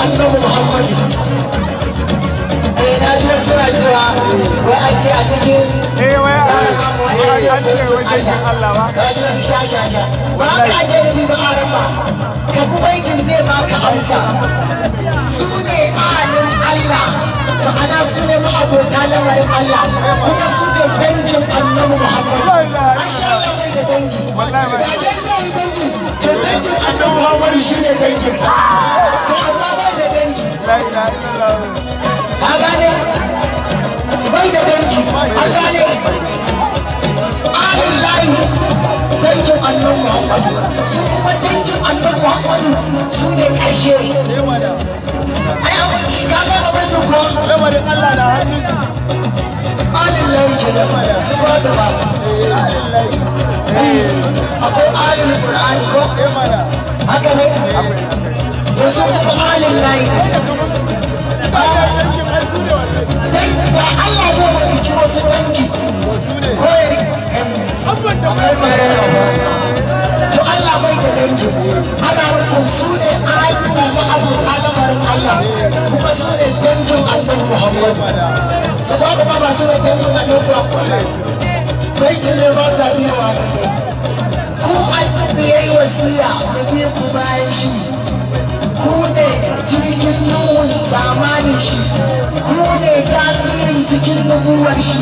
Annabi Muhammadu. Eh, na ji wasu suna cewa wai an ce a cikin Eh, wai tsarin abu wai wai an an ce ce wai dangin Allah ba. Ka ji wani sha sha sha ba ka je nufi ba, aran ba ka bi baitin zai baka amsa. Su ne ahalin Allah, ma'ana su ne ma'abota lamarin Allah, kuma su ne dangin Annabi Muhammadu. Masha Allah, bai da dangi. Wallahi bai. Da dai zai yi dangi, to dangin Annabi Muhammadu shi ne danginsa, to amma bai da dangi. La ilaha illallah. Ka gane? Bai da dangi, an gane? Ahalin layi, dangin Annabi Muhammadu, su kuma dangin Annabi Muhammadu su ne ƙarshe. Ai abinci ka gane baitin ko? Lamarin Allah na hannunsu. Ahalin layi kenan, su ba da ba. Ahalin layi. Akwai ahalin Qur'ani ko? Eh mana. Haka ne, to su kuma ahalin layi ne. Dangin ai su ne wallahi. Dan ba Allah zai mallaki wasu dangi Su ne. ko ya Abban da akwai magana. To Allah bai da dangi, ana nufin su ne ayyuka ma'abuta lamarin Allah, kuma su ne dangin Annabi Muhammad. Su ba da ba su ne dangin Annabi ba. Baitin ne ba sa biyawa ne. Ku Annabi yayi wasiya mu bi ku bayan shi, ku ne jirgin Nuhun zamanin shi, ku ne tasirin cikin nubuwar shi.